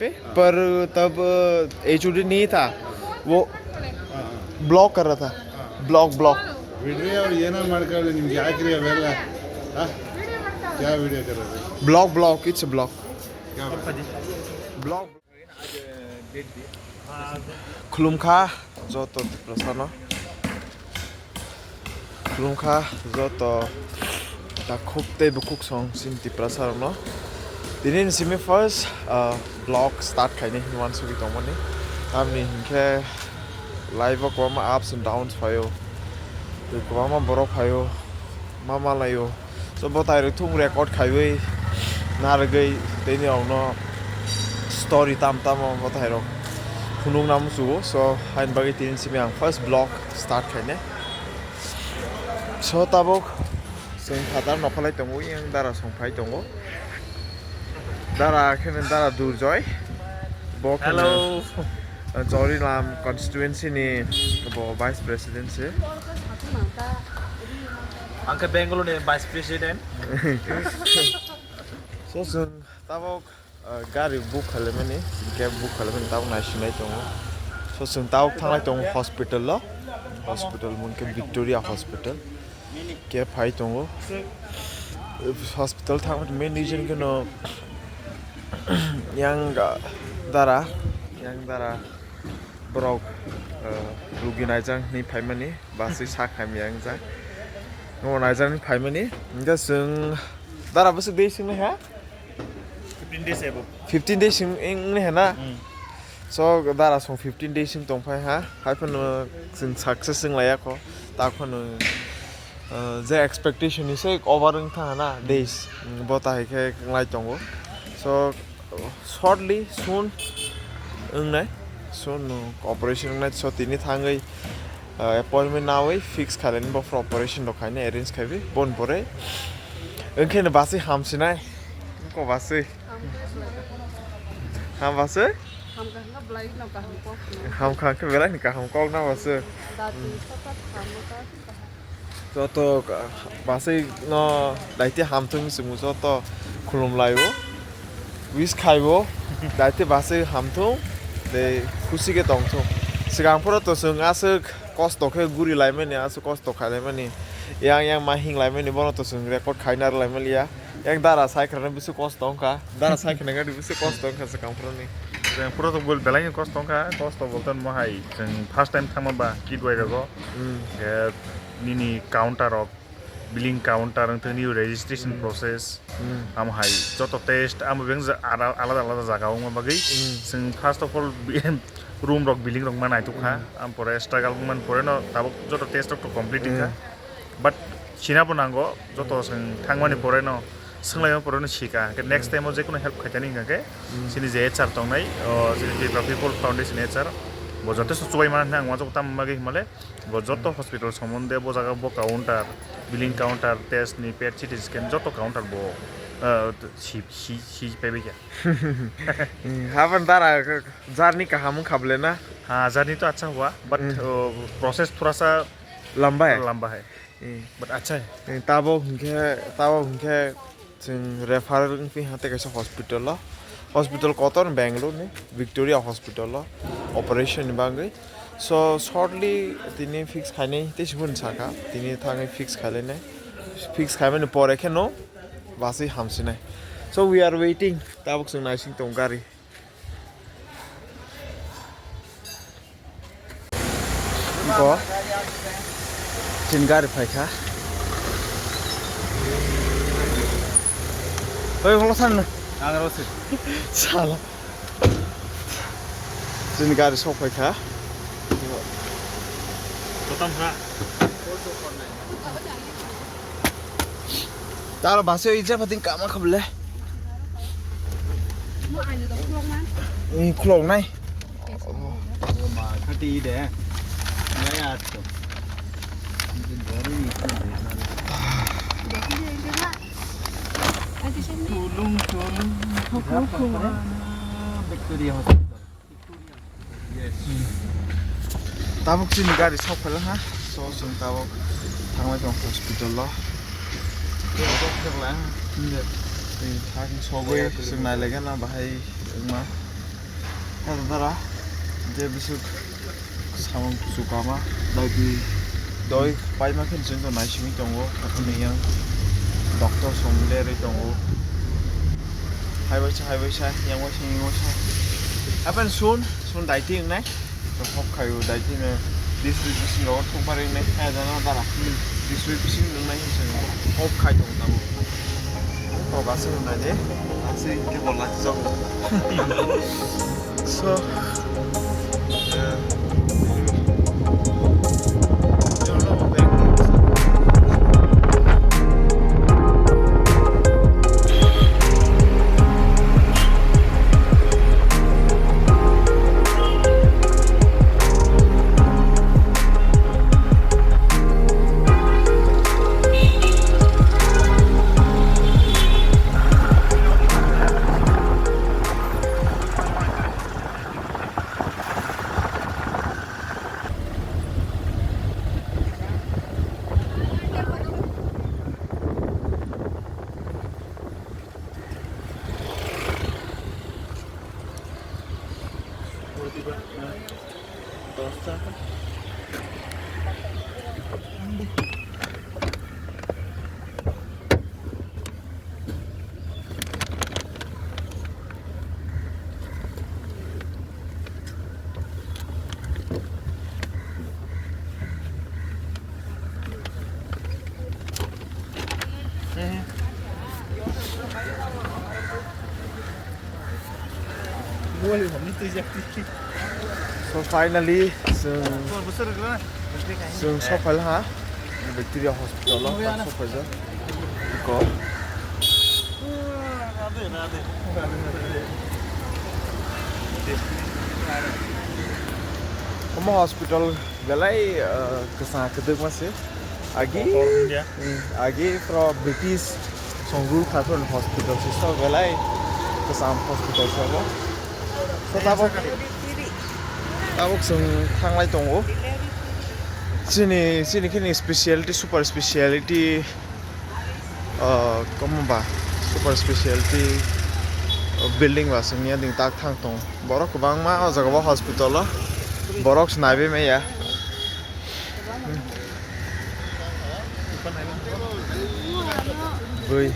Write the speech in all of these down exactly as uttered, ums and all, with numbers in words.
पे, पर तब एचओडी नहीं था, वो ब्लॉक कर रहा था। Block, block. ಬಿಡ್ರಿ, ಅವ್ರು ಏನೋ ಮಾಡ್ಕೊಳ್ಳಿ, ನಿಮ್ಗೆ ಯಾಕ್ರಿ ಅವೆಲ್ಲ? ಆ? क्या वीडियो कर रहे थे? Block, block, it's block. क्या बात? Block. Khulumkha joto Tiprasano. Khulumkha joto takhuk tei bukhuk song chini Tiprasarokno. Tini ni simi first, ah, vlog start khainai hinwi uansugwi tongmani. Tamni hinkhe life o kwbangma ups and downs phaio. Tei kwbangma borok phaio, ma malaio. So, bwtairok thung record khaiwi narwgwi tei norokno story tam tamo bwtairok phunukna muchungo. So, haini bagwi tini simi ang first vlog start khainai. So, tabuk chwng phatar nokholai tongo, yang dara song phai tongo. Dara khe dara Durjoy. Bo khe Hello. Chorilam constituency ni bo vice president se. Ang khe Bangalore ni vice president. So, chwng tabuk, uh, gari book khaimani, cab book khaimani, tabuk naisinai tongo. So, chwng tabuk thanglai tongo hospital o. Hospital mung khe Victoria Hospital. Khe phai tongo. Hospital thangma main reason kheno yang dara, yang dara borok, uh, rugi naijak hinwi phaimani, baswi sak hamya wngjak. Omo naijak hinwi phaimani, hwnkhe chwng dara bwswk de swngwi ha? Fifteen days ago. Fifteen days wng, wng, wngwi ha na? Hmm. So, dara song fifteen days wng tongphai ha, hai phano chwng success wng laiya kho, ta phano, uh, je expectation ni se over wng thang ha na, days, hmm, bo ta hai khe wng lai tongo. So, shortly, soon wngnai, soon, uh, operation wngnai, so tini thangwi, uh, appointment nawi fix khailani bo operation rok khaina arrange khaiwi, bon pore wngkheno baswi hamsinai, wngkho baswi. Ham baswi? Hamkha hwnkhe belai no kaham kok no. Hamkha hwnkhe belai ni kaham kok na baswi. Dati sapat hamkha. Joto ka-, baswi no daiti hamthung chwngno joto khulum laio. Wish khaibo daiti baswi hamthung tei khusi khe tongthung. Swkang phoro to chwng aswk kosto khe guri laimani, aswk kosto khai laimani. Yang yang ma hing laimani bono to chwng record khaina rw laimaliya. Yang dara sai khwrwngni bisi kosto wngkha. Dara sai khwrwngni bisi kosto wngkha swkang phoroni. Swkang phoro to bel-, belai ni kosto wngkha. Kosto bolte mo hai chwng first time thangma ba kit wai rogo. Hmm. Khe nini counter rok, billing counter wngthang nini registration Hmm. process. Hmm. Am hai joto test amo beng ja-, ara-, alada alada jaga wngma bagwi. Hmm. Chwng first of all room rok billing rok ma naitukha. Hmm. Am pore struggle wngmani pore no tabuk joto test rok to complete Hmm. wngkha. But sinabo nango, joto chwng thangmani pore no, swnglaima pore no sika. Hwnkhe next time o jekono help khaitani hwnkha khe, Mm. chini je H R tongnai, o, chini Tripura People Foundation H R, bo jotesto chubai mana hwnwi ang uansuk tamo bagwi hwnmale, bo joto hospital somonde bo jaga bo counter, billing counter, test ni, pet, C T scan joto counter bo, o, si, si, si paibaikha. Hmm, habani dara journey kaham wngkha bwle na? Ha, journey to acha hua, but, Mm. o, process thora sa लंबा है। लंबा है। ए। But अच्छा है। ए, tabok hwnkhe, tabok hwnkhe chwng refer wngphi ha tei kaisa hospital o. Hospital kotor Bangalore ni, Victoria Hospital o operation ni bagwi. So, shortly tini fix khainai tei se hwn sakha, tini thangwi fix khailainai. Fix khaimani pore kheno baswi hamsinai. So, we are waiting, tabok chwng naising tongo gari. Bo chini gari phaikha. Oi, holo san. Ang rosik. Sala. Chini gari sok phaikha. Kotom ha. Taro basi oi je pating kama kable. Ni khulok nai. Ma khati de. Nai at to. Tulung tulung. Victoria Hospital. Tabuk chini gari sok phaila ha, so chwng tabuk thangwi tong hospital o. Thang sogwi chwng nailaigana bahai wngma. Tara tara, je bisuk samung kuchuk kama, dai di doi paima khe chwng to naisingwi tongo, haphano yang doctor song lerwi tongo. Hai waisa, hai waisa, yang waisa, yang waisa. Happen soon, soon dai ti wngnai. To hok khaio dai ti no, dis week bising rogo thok pari wngnai, hai jana dara. Dis week bising wngnai hinwi hok khai tongo tabuk. Kok aswk hwnna de, aswk hwnkhe bo lachijago. So, eh, So finally, chwng, chwng sophai ha Victoria Hospital o, tak sophai jak. Iko. Omo hospital belai, uh, kwchang kwdwkma se. Agi, All India. Hmm, agi pro British song rule kha pro hospital se, so belai kwcham hospital se bo. So tabok, tabok chwng thanglai tongo. Chini, chini khini specialty, super specialty, uh, komo ba, super specialty, uh, building ba chwngya ding tak thang tongo. Borok kwbangma o jaga o hospital o borok se naibai maya. Bui.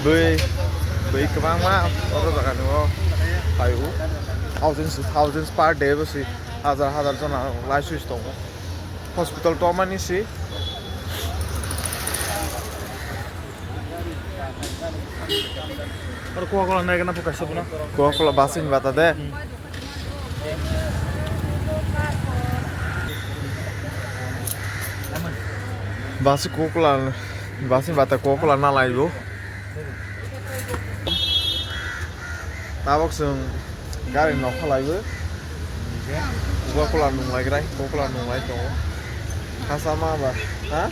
Bui, bui kwbangma oro jaga ni o phaio. Thousands, thousands per day bo si hajar hajar jona lai swis tongo. Hospital tongmani si. Oro Coca-Cola nai gana phu kaisa bono. Coca-Cola basing bata de. Hmm. Basi Coca-Cola, basi bata Coca-Cola na laibo. Tabok chwng gari nokha laibo. Coca-Cola nung lai grai, Coca-Cola nung lai tongo. Hasa ma ba, ha?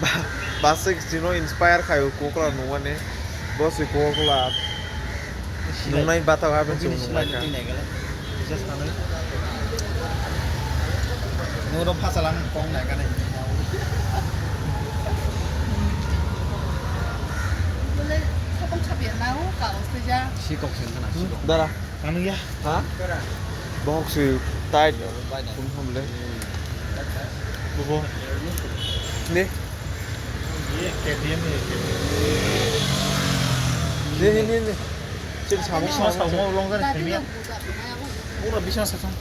Ba-, basik chino inspire khaio Coca-Cola nungmani. Bo se Coca-Cola nungnai bata o aboni chwng nung lai kha. Nuro phasalang kong nai kane. Sikok sen kana, sikok. Dara. Anu ya? Ha? Bohok si tight. Bai na. Kum ham le. Bobo. Ne? Ye K T M ye, K T M. Ne, ne, ne, ne. Sini sama, sama, sama, sama. Pura bisa sasam.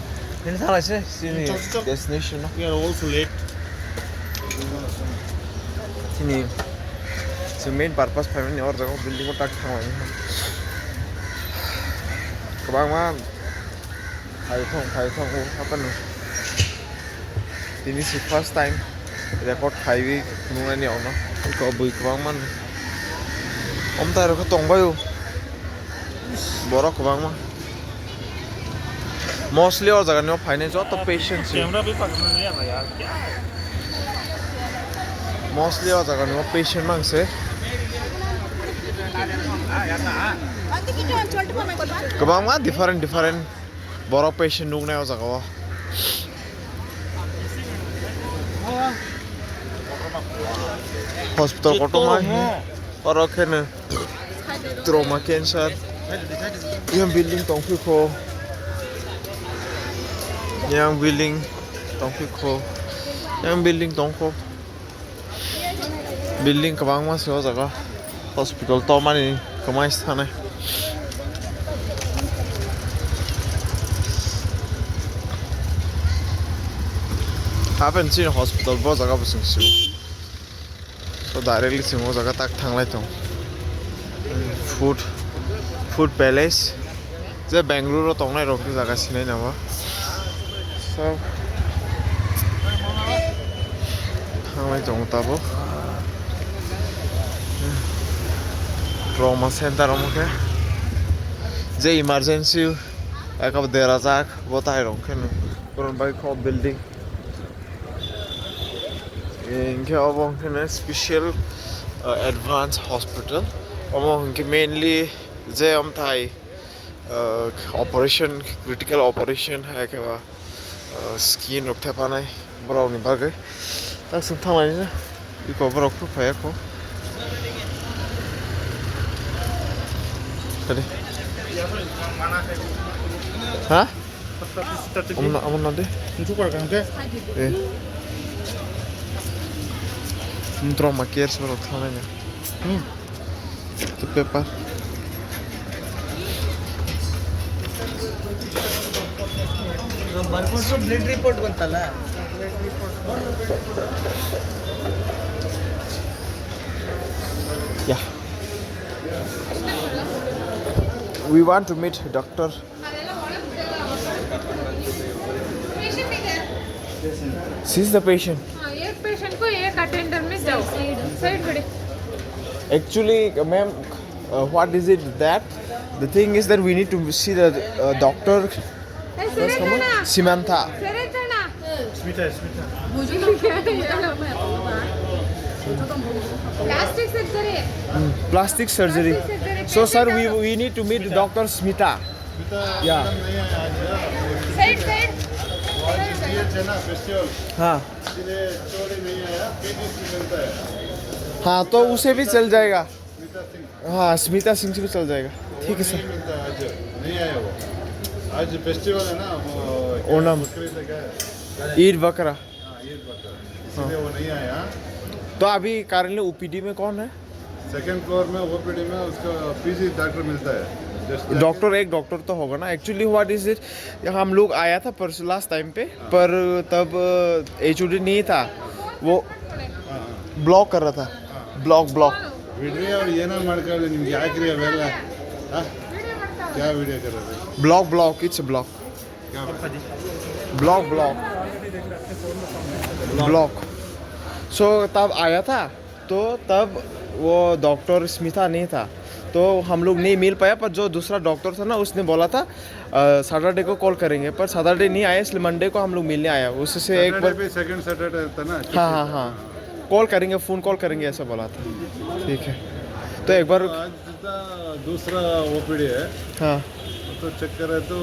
Ini salah sih, sini. Cocok, cocok. Destination no. We are also late. Sini. So main purpose family or jago building o tak thang lai. Kwbangma phai thong, phai thong o hapan. Tini si first time record khaiwi nungnani ono. Iko bui kwbangma no. Omtai rokhe tongbaio. Borok kwbangma. Mostly o jaga ni o phainai joto patient si. Camera bhi pakna nahi aata yaar. Mostly o jaga ni o patient mang se. Kwbangma different different borok patient nuknai o jaga o. Hospital kotorma he. Oro kheno trauma cancer. Yang building tongphikho. Yang building tongphikho. Yang building tongkho. Building kwbangma se o jaga. Hospital to mani kwmai se thanai. Hapen chini hospital bo jaga bo chwng sio. So directly chwng o jaga tak thanglai tong. Food, food palace. Je Bangalore o tongnai rok khe jaga sinai nabo. So, thanglai tongo tabuk. Trauma center omo khe. Je emergency ekabo derajak, bo tai rok khe no. Boron bai kho building. Hinkhe obo hinkhe no special, uh, advance hospital. Omo hinkhe mainly je omthai, uh, operation, critical operation hai khe ba, uh, skin rok thepanai borok ni bagwi. Tak sung thanglai nw iko borok phuru phaiya kho. Tadi. Ha? Amna, amna de. Eh. Trauma care se borok thanglai nw. Hmm. Tu paper. Blood report banta na. Yeah. We want to meet doctor. She's the patient. हाँ, एक पेशेंट को एक अटेंडर में जाओ। साइड बड़े। Actually, ma'am, uh, what is it that? The thing is that we need to see the, uh, doctor. ए, Suresh Rana. Simantha. Suresh Rana. Smita, Smita. Plastic surgery. Hmm, plastic surgery. Plastic surgery. So, sir, we, we need to meet doctor Smita. Yeah. Side, side. हाँ। हाँ, तो उसे भी चल जाएगा। हाँ, स्मिता सिंह से भी चल जाएगा। ठीक है, सर। आज फेस्टिवल है ना, ओणम। ईद बकरा। हाँ, ईद बकरा। इसीलिए वो नहीं आया। तो अभी करंटली ओपीडी में कौन है? सेकंड फ्लोर में ओपीडी में उसका पीजी डॉक्टर मिलता है। डॉक्टर, एक डॉक्टर तो होगा ना। एक्चुअली व्हाट इज इट, हम लोग आया था परसों लास्ट टाइम पे, पर तब एचओडी नहीं था। वो ब्लॉक कर रहा था। Block, block. ವಿಡಿಯೋ ಅವ್ರು ಏನೋ ಮಾಡ್ಕೊಳ್ಳಿ, ನಿಮ್ಗೆ ಯಾಕ್ರಿ ಅವೆಲ್ಲ? ಆ? ಯಾವ ವಿಡಿಯೋ ಕರೋದು? Block, block, it's block. Block, block. Block. So तब आया था, तो तब वो डॉक्टर स्मिता नहीं था, तो हम लोग नहीं मिल पाया। पर जो दूसरा डॉक्टर था ना, उसने बोला था, अ, सैटरडे को कॉल करेंगे, पर सैटरडे नहीं आया, इसलिए मंडे को हम लोग मिलने आया। उससे एक बार भी सेकंड सैटरडे था ना? हाँ, हाँ, हाँ। कॉल करेंगे, फोन कॉल करेंगे, ऐसा बोला था। ठीक है, तो एक बार आज जितना दूसरा ओपीडी है, हाँ। तो चेक करे तो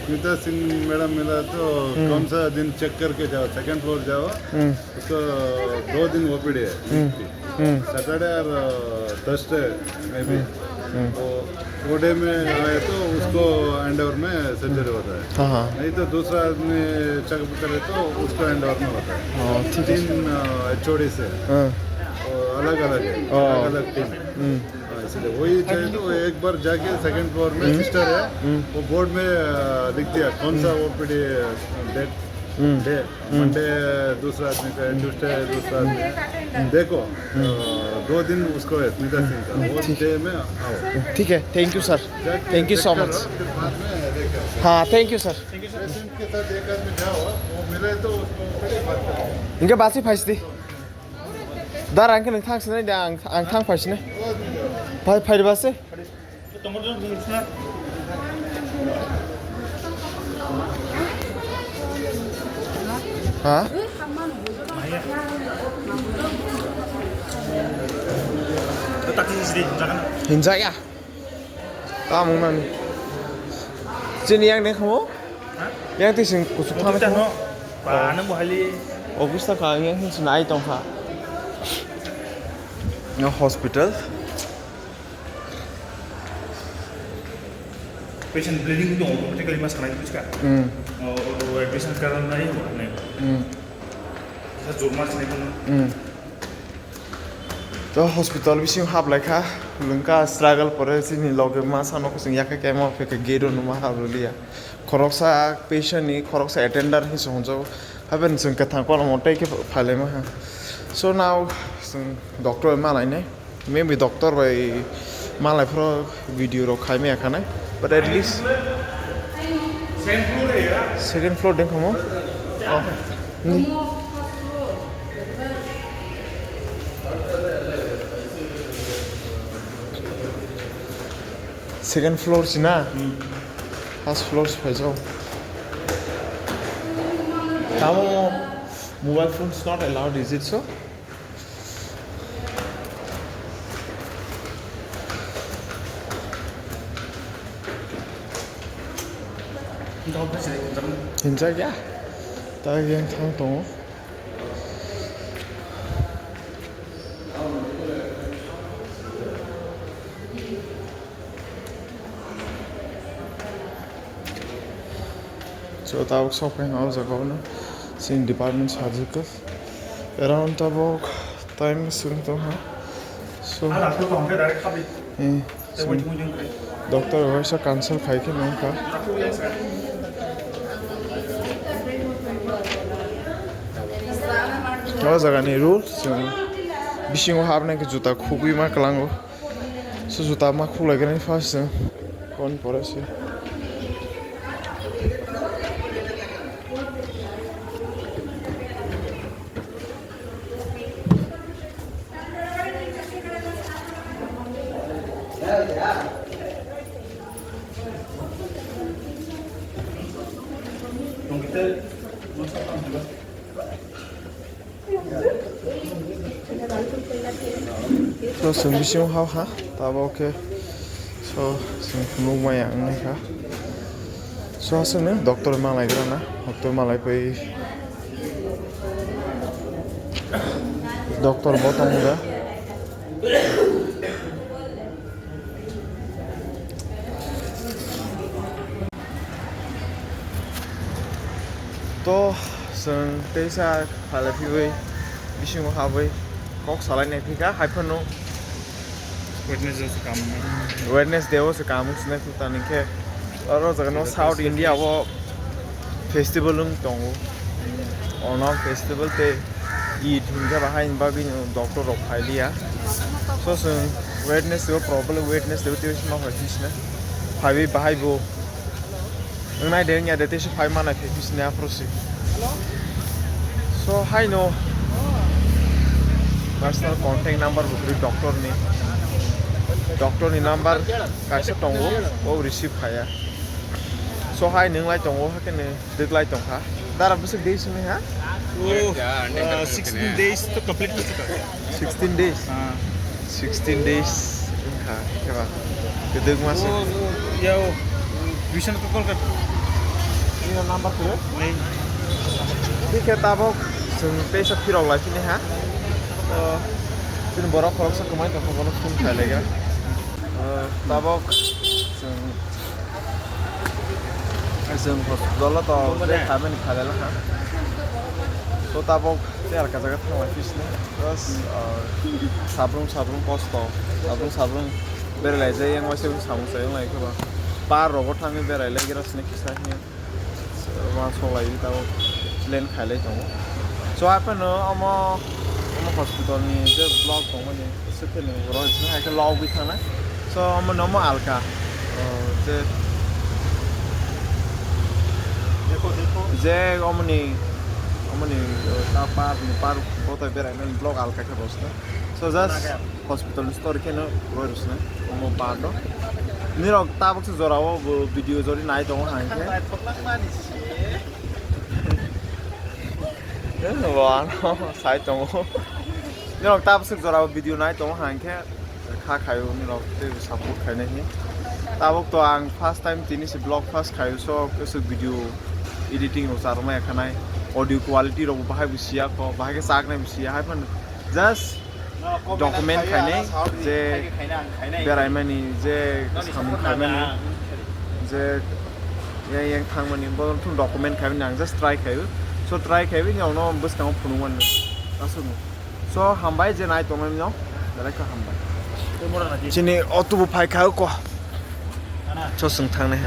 स्मिता सिंह मैडम मिला तो हम्म। कौन सा दिन चेक करके जाओ, सेकंड फ्लोर जाओ। हम्म। उसको दो दिन ओपीडी है। हम्म। हम्म। सैटरडे और थर्सडे में भी। हम्म। वो, वो डे में आए तो उसको हैंडओवर में सर्जरी होता है। हाँ, हाँ। नहीं तो दूसरा आदमी चेकअप करे तो उसको हैंडओवर में होता है। हाँ, ठीक है। तीन, अ, एचओडी से। हाँ। वो अलग-अलग है, हाँ। अलग-अलग टीम। हम्म। हाँ, इसलिए वही चाहिए तो वो एक बार जाके सेकंड फ्लोर में हम्म। सिस्टर है, हम्म। वो बोर्ड में, अ, लिख दिया कौन सा हम्म। ओपीडी डेट, हम्म। डे, हम्म। मंडे दूसरा आदमी का है, ट्यूसडे दूसरा आदमी है। हम्म। देखो, हम्म। अ, दो दिन उसको है, स्मिता सिंह का, हम्म, वो ठीक। डे में आओ। ठीक है, thank you sir, जाके thank you so चेक करो, much। फिर बाद में लेके आओ। हाँ, thank you sir। पेशेंट के साथ एक आदमी जाओ, वो मिले तो उसको बात करो। इनके पास ही फंस दी। Dar, ang khe nwng thang sinai da, ang, ang thang phai sinai. Phai, phai ba se. Ha? Hinjak ya. Tamung nani. Chini yang ne kamo? Ha? Yang ti sing kusuk thang. Office ta no. Ba, nang bo hali. Office ta ka yang sing sinai tong kha. No hospital. Patient bleeding dong, automatically mas kanai buchka. Hmm. Oh, oh, oh, patient karan nai ho ne. Hmm. Sa jor mas ne kono. Hmm. To hospital bising hap laikha, lungka struggle pore sini loge ma sano kusung yakha kemo pheke gate no ma hap rulia. Khoroksa patient ni, khoroksa attender hi songjak. Haben chwng kwthang kono tei khe phailai ma ha. So now chwng doctor ma lainai. Maybe doctor bai malai phro video rok khai maya khanai. But at least second floor ding khamo. Oh. Ni. Second floor si na? Hmm. First floor si phaijao. Tamo mobile phones not allowed, is it so? Hinjak ya. Ta yang thang tongo. So tabuk sok phai o jaga o no chini department sajwk around tabuk time swng tong ha. So eh, swng doctor waisa cancel khai khe nang kha. O jaga ni rule chwng bisingo habna khe juta khugwi ma kwlango. So juta ma khulaigrani first se. Kon pore se. So chwng bisingo hao ha, tabuk khe so chwng phunuk maya wngkha. So aswkno doctor malai grana, doctor malai pai doctor bo tongo da. To chwng teisa phalai phiwi bisingo habwi kok salai nai phikha, hai phano Wednesday se kam. Wednesday o se kam wng sinai phutani khe oro jaga no South India o festival wng tongo. Onam festival tei Eid hinkhe bahai ni bagwi no doctor rok phai liya. So chwng Wednesday o probably Wednesday o tei ma phai phi sina phaiwi bahai bo wngnai de wngya de tei se phai mana khe phi sina aphuru se. So hai no personal contact number bo kwrwi doctor ni, doctor ni number kaisa tongo, o receive khaya. So hai nung lai tongo, hakhe ni dwk lai tongkha. Dara bwswk days wngwi ha? Oh, uh, sixteen days to complete wngkha. Sixteen days? Ah. Sixteen days wngkha, khe ba? Kwdwk masa. Oh, oh, ya, oh. Duisan ko call kar. Ini number tu, eh? Nahi. Thik hai, tabok chwng teisa phirok lai phini ha. Oh, chini borok khoroksa kwmai tongkha, bono phone khai lai kha. Oh, tabok chwng Chwng hospital o to je khaimani khalai kha. So tabok tei alka jaga thang lai phi sini. Just, uh, sabrung sabrung kosto. Sabrung sabrung berai lai jai yang waisa samung sai lai khe ba. Par rogo thangwi berai lai gira sini kisa hiya. Uansuk lai tabok plan khai lai tongo. So, aphano omo, omo hospital ni je block tongmani, se pheno borok hai khe logwi thangnai. So, omo nomo alka. O, je, je omoni, omoni, o, ta par, par, botoi berai mani block alka khe bosta. So, just hospital ni story kheno roi rwsna omo part o. Nirok tabuk se jora o bo video jori nai tongo hai khe. Bo ano sai tongo. Nirok tabuk se jora o video nai tongo hai khe kha khaio nirok tei support khainai hi. Tabuk to ang first time tini se vlog first khaio, so khe se video editing rok charwmai khanai, audio quality rok bo bahai bo siya kho, bahai khe chaknai bo siya hai phano just Document khainai je beraimani, je samung khaimani, je yang yang thangmani, bo thung document khaimani ang just try khaiwi. So try khaiwi ni ono bwskango phunukmani aswkno. So hambai je nai tongnani no, belai khe hambai. Chini auto bo phai kha ko. So swng thangnai.